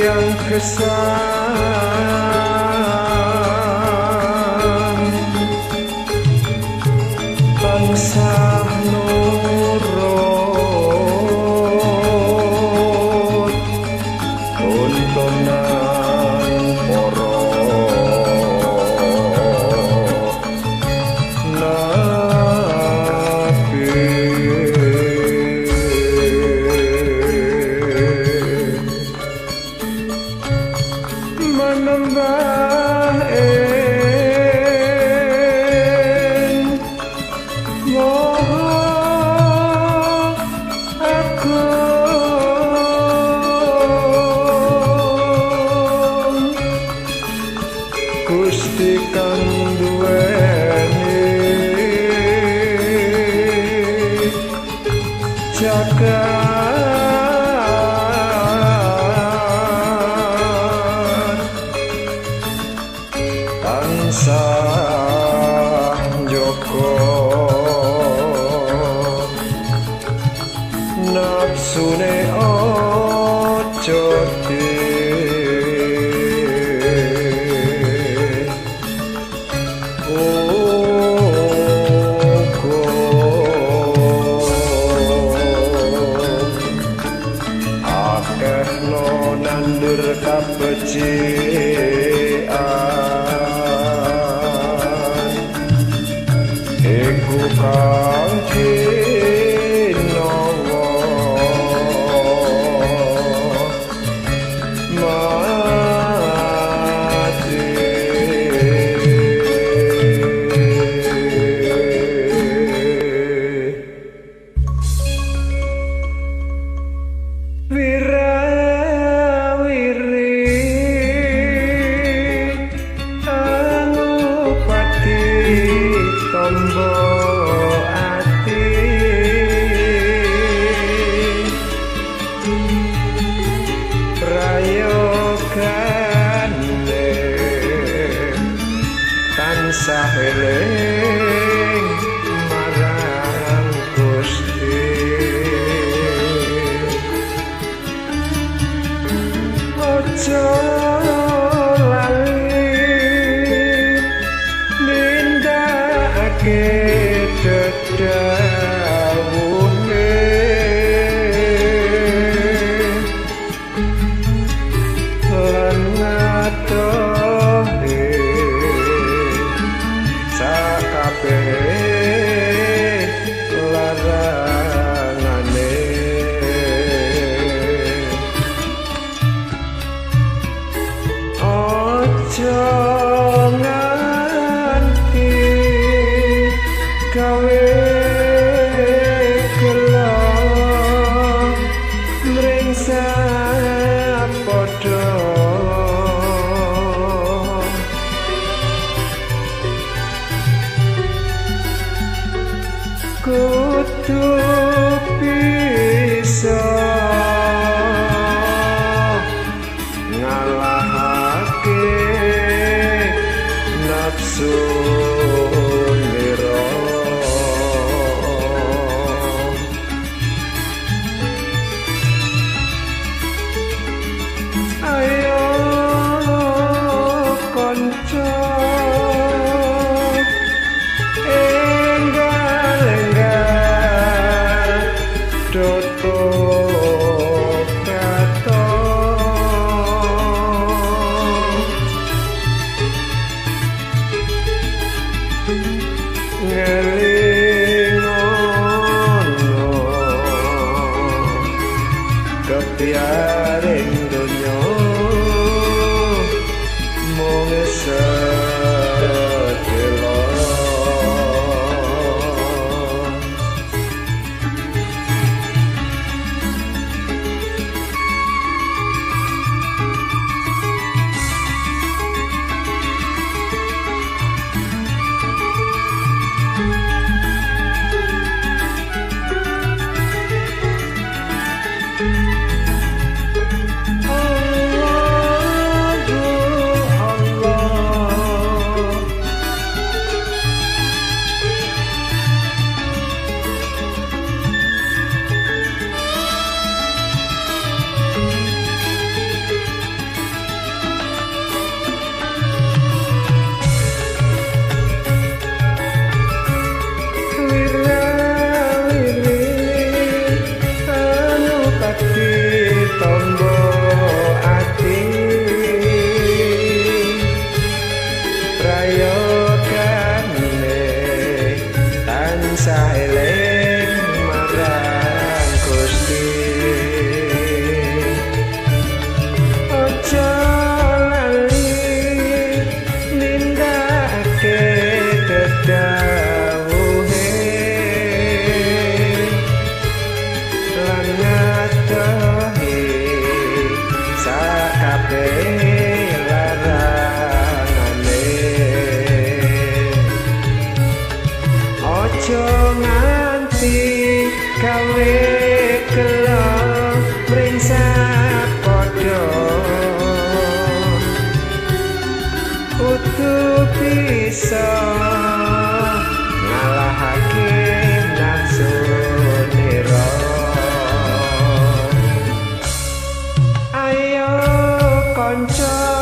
Tiyang gesang tansah nurut tuntunan para nabi. Manembah ing Maha Agung, Gusti kang duweni jagat tansah njaga nafsune aja di akeh no nandur kabecikan iku kang kinawa mati. Wirawiri angupati tombo ati prayogane tansah eling marang Gusti. Aja lali nindakake dedhawuhe lan ngatohe sakabehe larangane. Aja nganti gawe gela mringsa padha kudu bisa ngalahake nafsu nira. Ayo kanca enggal-enggal tutuk katon ngelingono kepiaring donya. Akeh larangane. Ojo nganti gawe gelo mringsap padha, kudu bisa ngalahake nafsu nira. Ayo kanca.